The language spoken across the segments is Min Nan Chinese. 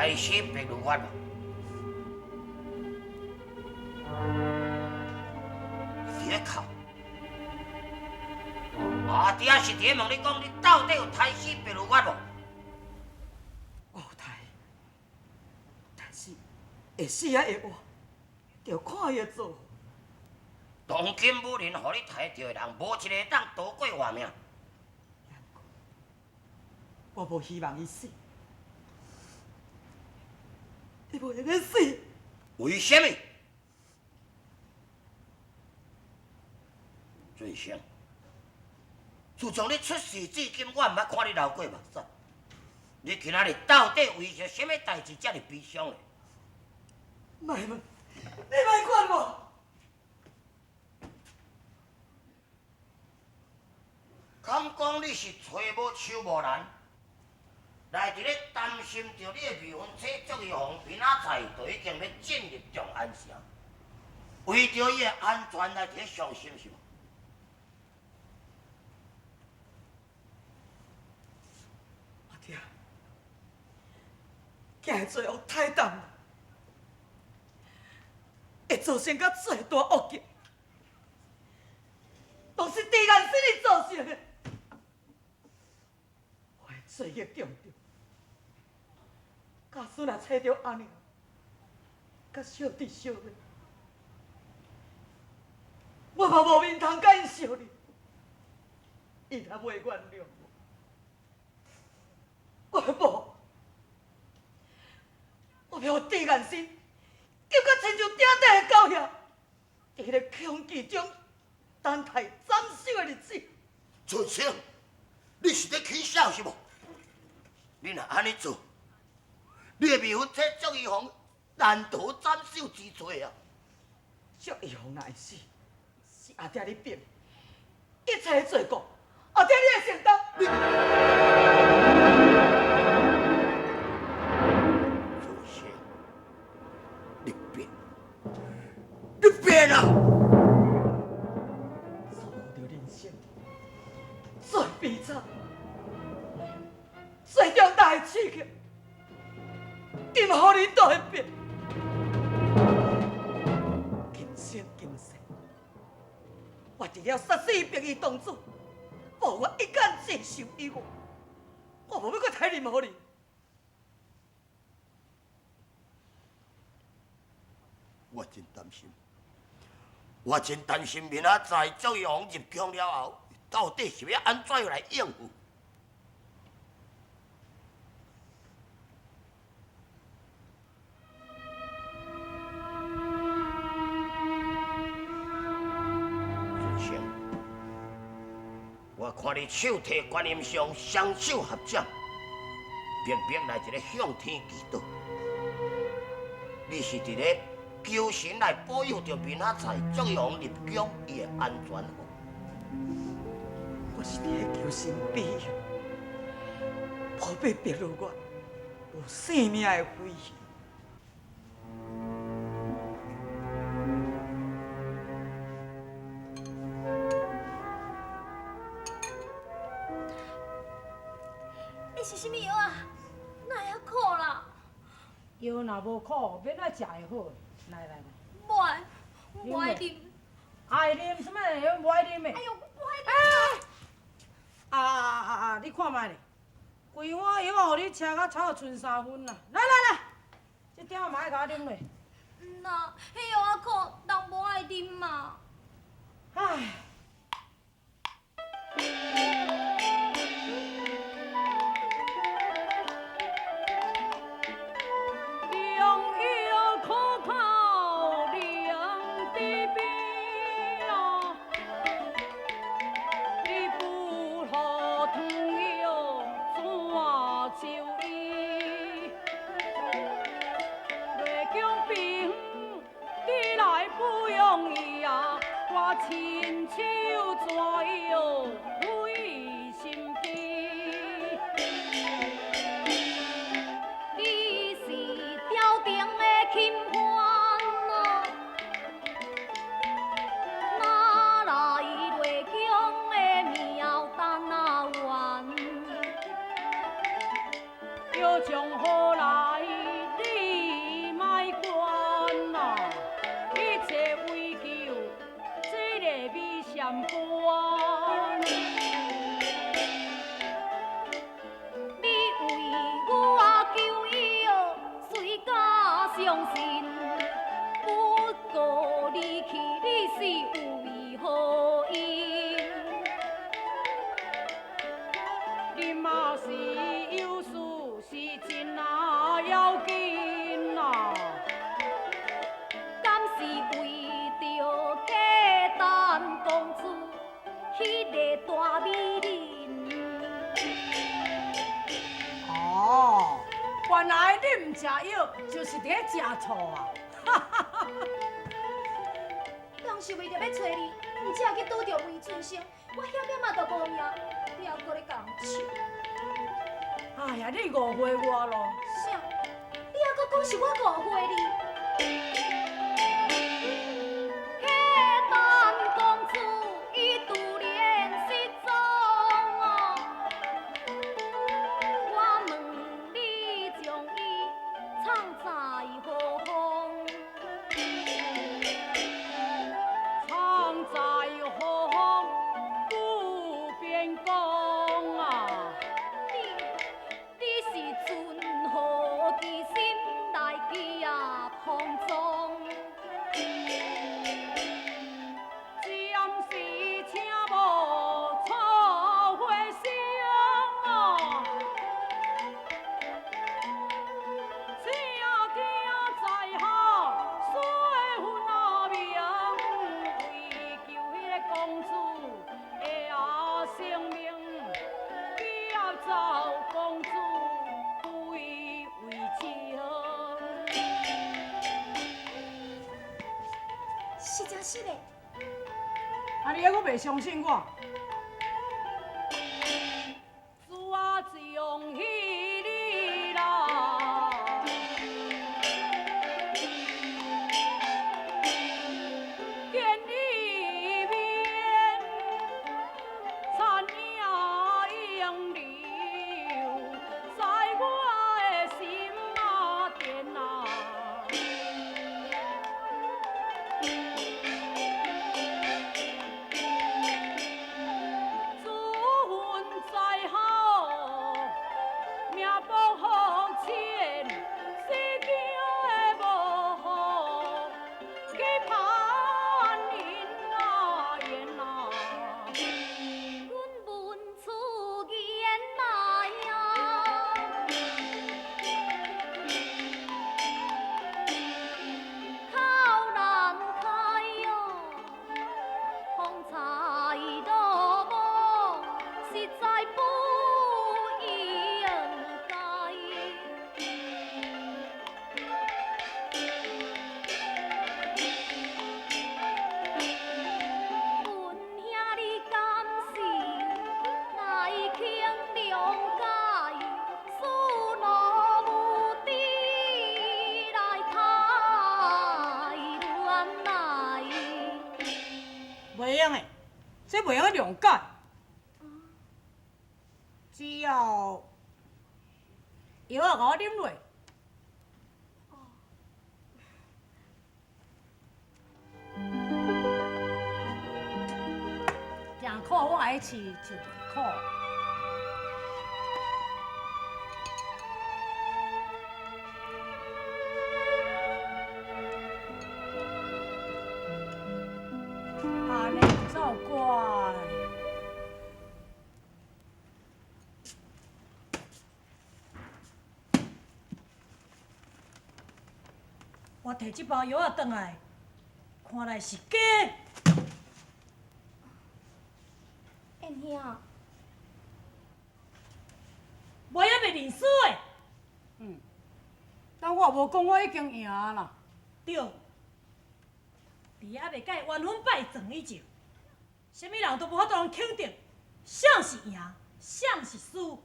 刣死白如月無？伫咧哭，阿弟仔是伫咧问你讲，你到底有刣死白如月無？我有刣，但是會死抑會活，著看伊的造化。當今武林，予你刣著的人，無一個會當逃過活命。我無希望伊死，伊無會欲死。為啥物？俊生，自從你出世至今，我毋捌看你流過目屎。你今仔日到底為著啥物代誌遮爾悲傷咧？莫問，你莫管我。敢講你是揣無手無難，來佇咧擔心著你的未婚妻祝玉紅明仔載就已經欲進入長安城，為著伊的安全來佇咧傷心是無？阿弟，囝的罪惡太重，會造成甲最大惡結，都是鄭元生伊造成的。我的罪孽重重，假使若揣著阿娘，佮小弟小妹，我嘛無面通佮𪜶相認，𪜶也袂原諒我。我無，我欲予鄭元生急甲親像鼎底的狗遐，佇彼個恐懼中等待斬首的日子。春生，你是咧起痟是無？你若按呢做，你的未婚妻祝玉紅難逃斬首之罪啊！祝玉紅若會死，是阿爹你逼的，一切的罪過，阿爹你會承擔。你，春生，你變，你變啊！錯著人生最悲慘、最重大的刺激，今予恁都會變。今生今世，我除了殺死白衣公主，報我一箭之仇以外，我無欲閣刣任何人。我真擔心，我真擔心明仔載祝玉紅入宮了後，到底是欲按怎樣來應付？春生，我看你手提觀音像，雙手合掌，默默來一个向天祈禱。你是佇咧求神來保佑著明仔載祝玉紅入宮伊的安全無？我是佇咧求神庇佑，保庇白如月有性命的危險。那是啥物藥啊？哪會遐苦啦？藥若無苦，欲按怎食會好？來來來，無愛，無愛啉。愛啉啥物？無愛啉的。哎喲，無愛啉。啊啊啊啊！你看覓咧，規碗藥啊，予你吃甲差賰三分啦！來來來，這點仔嘛愛共我啉落。毋啦，彼藥仔苦，人無愛啉嘛。唉。良藥苦口良治病哦，你不予湯藥怎就醫？月宮病你來不容易啊，我親手怎樣費心機？你是朝廷的钦犯啊，哪來月宮的庙丹啊冤？叫将何來食藥，就是佇咧食醋啊！當時為著欲揣你，毋才去拄著魏俊生，我險險仔都無命，你猶閣咧共笑。哎呀，你誤會我咯！啥？你猶閣講是我誤會你？彼等公子伊突然失蹤哦，我問你將伊藏在何方？藏在何方不便講啊！你是存何其心來寄放縱？暫時請無錯回聲哦，請聽在下水分啊明，為救彼个公子的啊性命，劫走公子歸為情。是真實的。啊！你猶閣袂相信我？主啊，將彼你啦，見一面，殘影永留在我的心仔頂啊。主分在後，命薄福淺，世間的無好，期盼姻啊緣啊。阮問出言來啊，口難開哦，風采落寞，實在不應該。阮兄你敢是來肯諒解，思路無知來抬阮來。袂用的，這袂用得諒解。只要藥仔共我啉落，誠苦我愛試就袂苦。按呢就走怪。我提這包藥仔轉來，看來是假。燕兄，我猶袂認輸的。嗯，但我無講我已經贏啦。對，佇猶袂共伊冤魂拜葬以前，啥物人都無法度通肯定，誰是贏，誰是輸。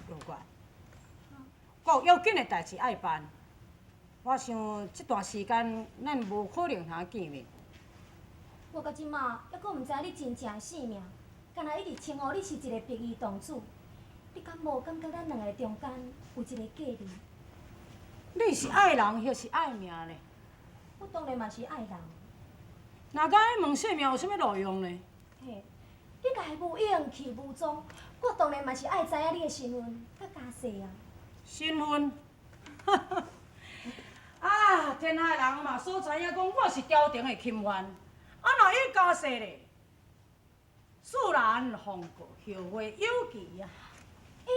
有關，我有要緊的代誌愛辦，我想這段時間咱無可能通見面。我到這馬猶閣毋知影你真正的姓名，敢若一直稱呼你是一個白衣童子，你敢無感覺咱兩个中間有一個隔離？你是愛人抑是愛命呢？我當然嘛是愛人。若共你問姓名有啥物路用呢？嘿，你若會無勇氣無裝，我當然嘛是愛知影你的身份佮家世啊。身份？啊，天下人嘛所知影講我是朝廷的钦犯，啊若伊家世咧，自然放過後會有期啊。欸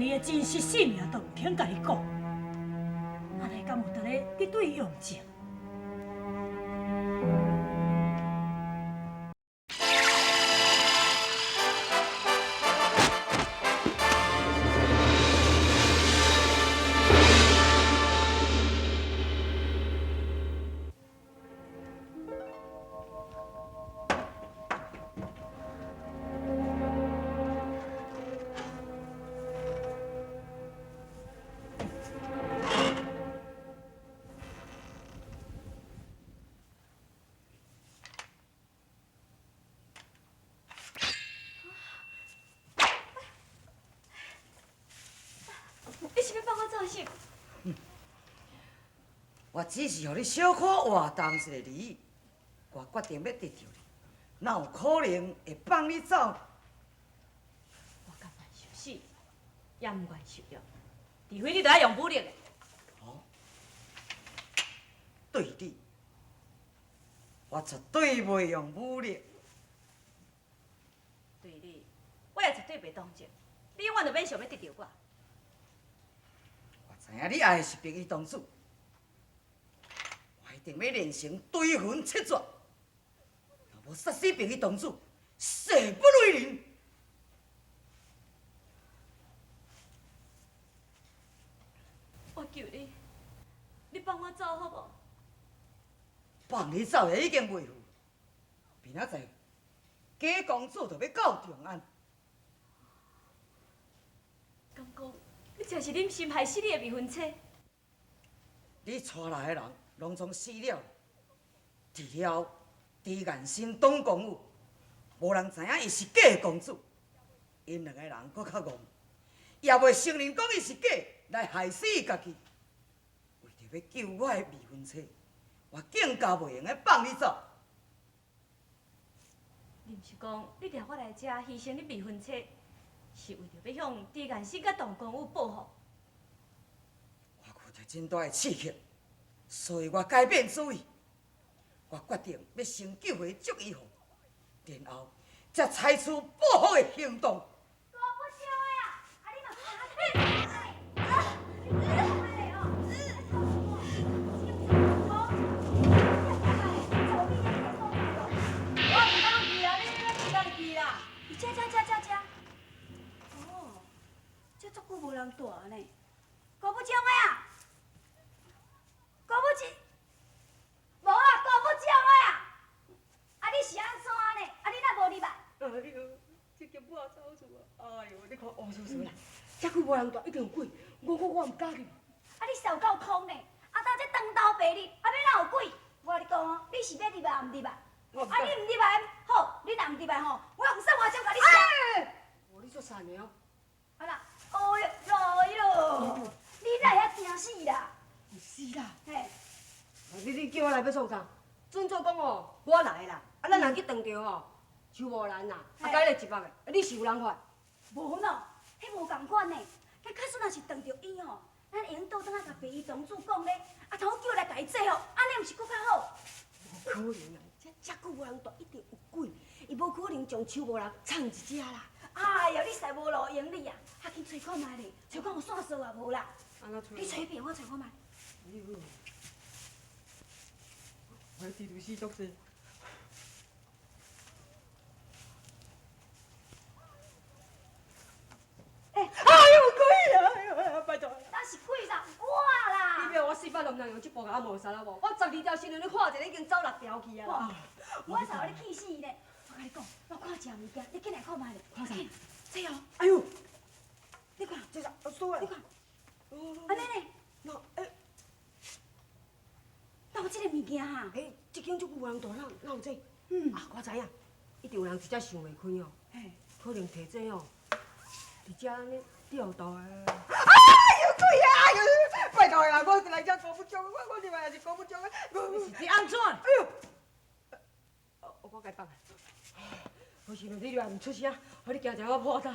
伊的真實姓名都毋肯共你講，按呢敢有值得你對伊用情？你是欲放我走是？我只是予你小可活動一下而已。我決定欲得著你，哪有可能會放你走？我甘願受死，也毋願受辱，除非你著愛用武力的。哦，對你，我絕對袂用武力。對你，我也絕對袂動情。你永遠著免想欲得著我。我知影你愛的是白衣公子，我一定欲練成追魂七絕，若無殺死白衣公子，誓不為人。我求你，你放我走好無？放你走也已經袂赴，明仔載假公子就欲到長安。敢講你真是忍心害死你的未婚妻？你帶來的人攏總死了，除了朱顏生、董公武，無人知影伊是假公子。𪜶兩個人閣較戇，也袂承認講伊是假，來害死伊家己。為著欲救我的未婚妻，我更加袂用得放你走。你毋是講你掠我來遮犧牲你未婚妻，是為著欲向朱顏生佮董公武報復？我遇著真大的刺激，所以我改變主意，我決定欲先救回祝伊鳳，然後才採取報復的行動。我毋敢去啊！你你家己去啦。遮遮遮遮遮。哦，這足久無人蹛呢。高不忠的啊，高不忠，無啊，高不忠的啊。啊，你是按怎呢？啊，你哪無入來？哎喲，這間我走厝啊！哎喲，你看烏蘇蘇啦，遮久無人蹛，一定有鬼。我毋敢去。啊，你受夠空呢？啊，到這當頭白日，啊，欲哪有鬼？我共你講哦，你是欲入來毋入來？啊，你毋入來，好，你若毋入來吼，我用送花針共你殺。哦，你足散的哦。啊啦，哦喲，來咯，你哪會遐驚死啦？毋是啦。嘿。你叫我來欲創啥？準做講哦，我來啦。啊，咱若去撞著吼，樹無蘭啦，啊，佮彼個一目的，你是有人法？無喏，彼無仝款呢。咱假使若是撞著伊吼，咱會用倒轉來共白衣公子講咧，啊，通叫來共伊制服，按呢毋是閣較好？無可能啊！遮久無人蹛，一定有鬼。伊無可能將樹無蘭藏佇遮啦。哎喲，你實無路用你啊！較緊揣看覓咧，揣看有線索啊無啦？按怎揣？你揣邊，我揣看覓。哎喲，我地圖死足濟。欸！哎喲，鬼啊！哎喲，拜託！哪是鬼啦，我啦！你欲我四擺都毋通用這步共我謀殺啊無？我12條新娘你看一下，已經走6條去啊啦！我才予你氣死呢！我共你講，我看一項物件，你緊來看覓咧。看啥？這哦。哎喲！你看，這啥？鎖你看，按呢呢？那欸？哪有這个物件哈？欸，這間足久無人蹛，哪有這？嗯。啊，我知影，一定有人佇遮想袂開哦。嘿。可能提這哦，佇遮按呢吊到的。哎喲，鬼啊！哎喲，拜託啦，我來遮顧不著，我入來也是顧不著。你是按怎？哎喲！我共放。我想你入來毋出聲，予你驚一下我破胆。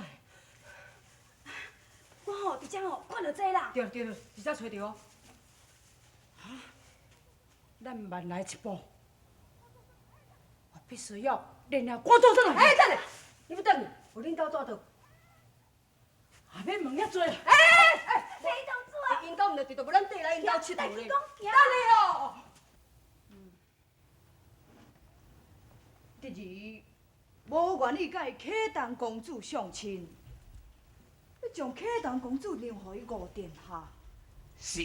我吼佇遮吼看著這啦。對對對，佇遮揣著哦。啊！咱慢來一步，我必須要練了趕倒轉來。欸，等下，你欲轉去？予恁兜蹛倒。啊？啊，免问遐济啦。哎哎，飞公主啊！𪜶兜毋著伫，就无咱缀来𪜶兜𨑨迌咧。等下哦。侄儿无愿意佮伊启东公主相亲，你将启东公主让予伊五殿下。是，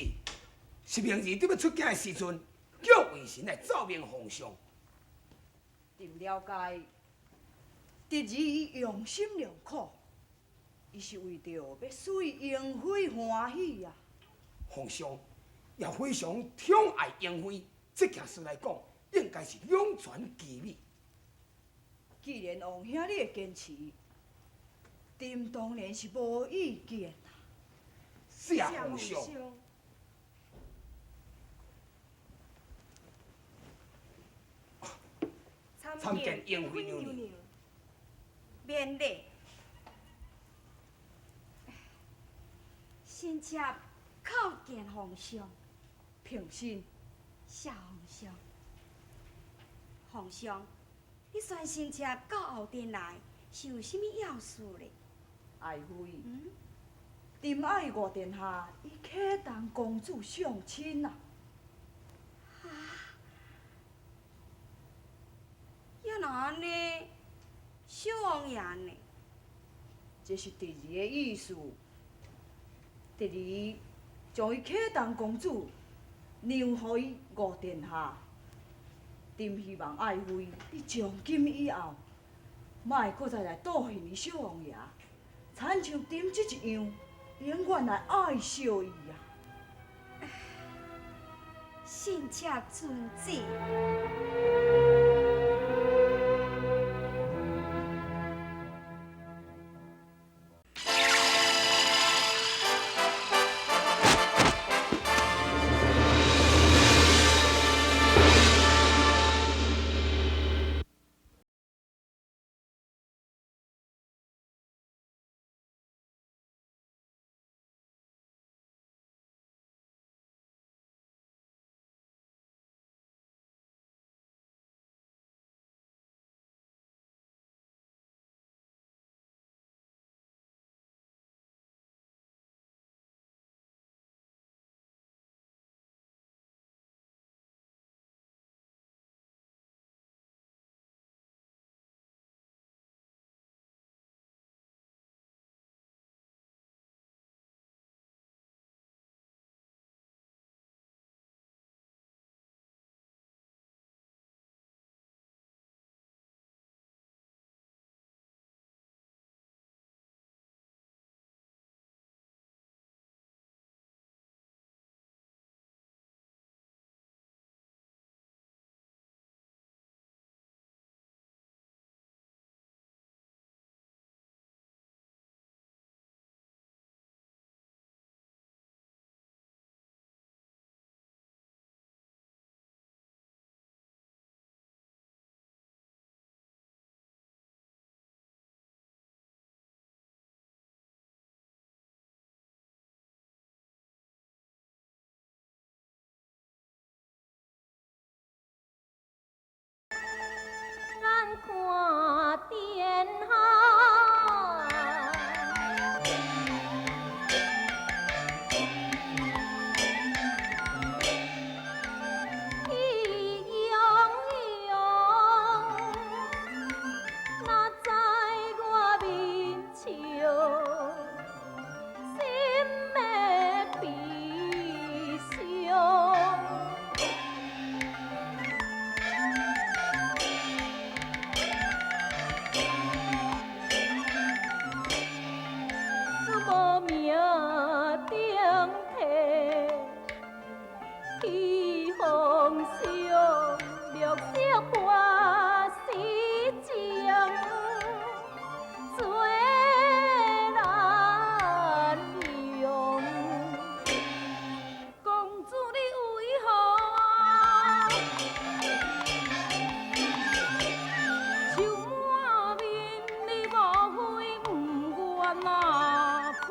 是明儿伫欲出京的时阵，叫微臣来奏明皇上。朕了解，侄儿伊用心良苦，伊是为著欲使英妃欢喜啊。皇上也非常宠爱英妃，这件事来讲，应该是两全其美。既然王兄你会坚持，朕当然是无意见啦。谢皇上。参见英妃娘娘。免礼。臣妾叩见皇上。平身。谢皇上。皇上，你选臣妾到后殿来，是有啥物要事咧？爱妃，朕爱五殿下与启东公主相亲啊！啊！犹若按呢，小王爷呢？这是侄儿的意思。侄儿将伊启东公主让予伊五殿下，朕希望爱妃你从今以后，莫阁再来妒恨伊小王爷，亲像朕这一样，永远来爱惜伊啊！臣妾遵旨。看殿下。喜洋洋，若在我面笑，心的悲伤。无名顶替，披风霜，绿色破丝情，最难容。公主你为何愁满面？你莫非不愿啊配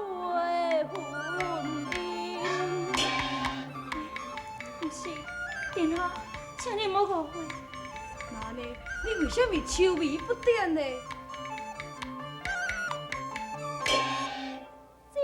婚姻？毋是，殿下，请你莫误会。那按呢，你为啥物愁眉不展呢？这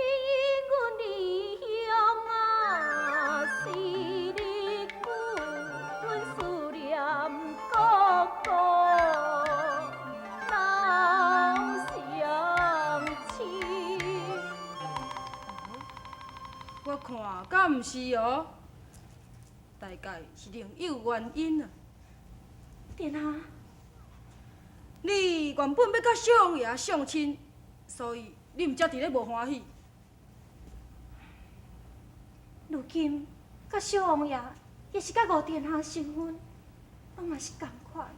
敢毋是哦？大概是另有原因啊。殿下，你原本欲佮小王爷相亲，所以你毋才伫咧无欢喜。如今佮小王爷，抑是佮吴殿下成婚，拢嘛是仝款。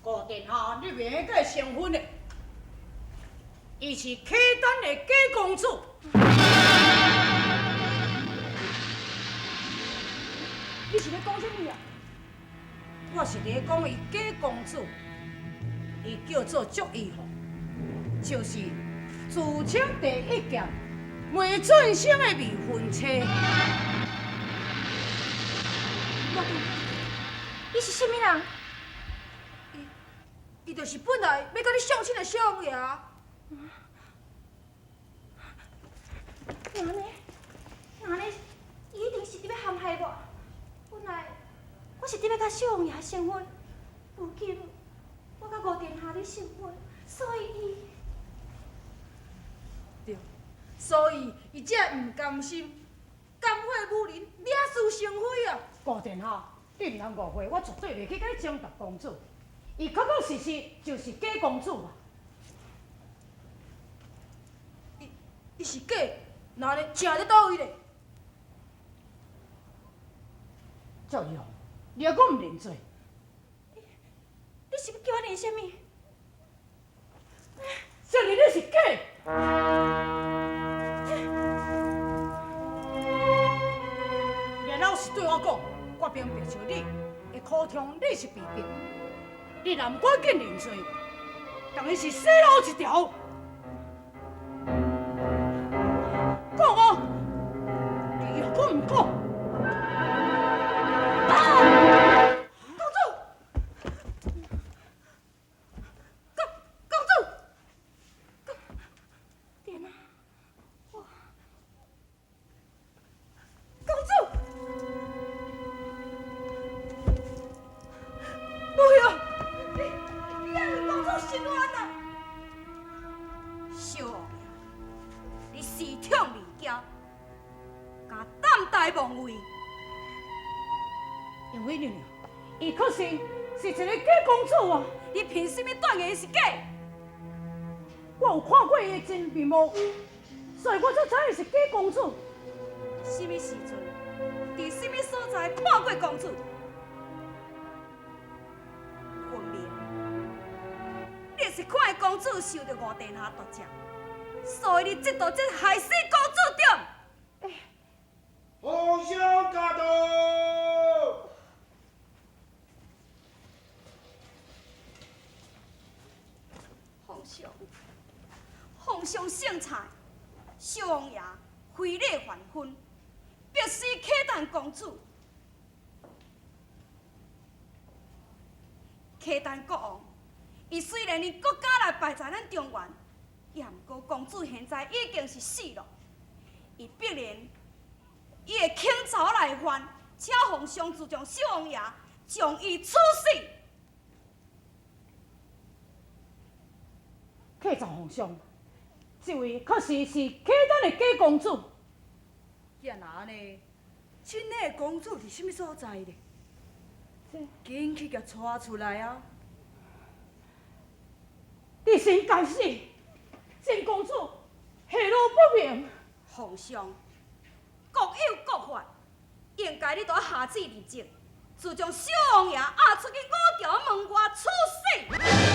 吴殿下，你袂用佮伊成婚的，伊是契丹的假公主。你是咧讲啥物啊？我是伫咧讲伊假公主，伊叫做祝玉凤，就是自称第一剑梅俊生的未婚妻。吴殿下，伊是啥物人？伊就是本来欲佮你相亲的小王爷。哪呢？哪呢？伊一定是伫欲陷害我。本来我是伫欲佮小王爷成婚，如今我佮吴殿下咧成婚，所以伊对，所以伊才会毋甘心，甘血武林，惹是生非啊！吴殿下，你毋通误会，我绝对袂去佮你争夺公主。伊确确实实就是假公主啊！伊是假，那呢正伫佗位咧？祝玉凤，你犹阁毋认罪？你是欲叫我认啥物？承认你是假。然后是对我讲，我明白像你会苦衷，你是被逼。你若毋赶紧认罪，等于是死路一条。讲哦，你犹阁毋讲？公主，公主，殿下，我公主，无用，你爱为公主伸冤啊！小王爷，你恃宠而骄，敢胆大妄为。因为娘娘，伊确实是一个假公主啊！你凭啥物断言伊是假？我有看过伊的真面目，所以我才知伊是假公主。啥物时阵，伫啥物所在看过公主？分明，你是看公主受著吴殿下毒食，所以你这毒这害死公主对？皇上驾到！皇上，皇上圣裁，小王爷非礼犯婚，逼死契丹公主。契丹国王，伊虽然伊国家来败在咱中原，也毋过公主现在已经是死了，伊必然伊会倾巢来犯，请皇上自将小王爷将伊处死。启奏皇上，这位确实是契丹的假公主。既若按呢，真的公主伫啥物所在咧？紧去共带出来啊！你先该死，真公主下落不明。皇上，国有国法，应该你著下旨立即，自将小王爷押出去五朝门外处死。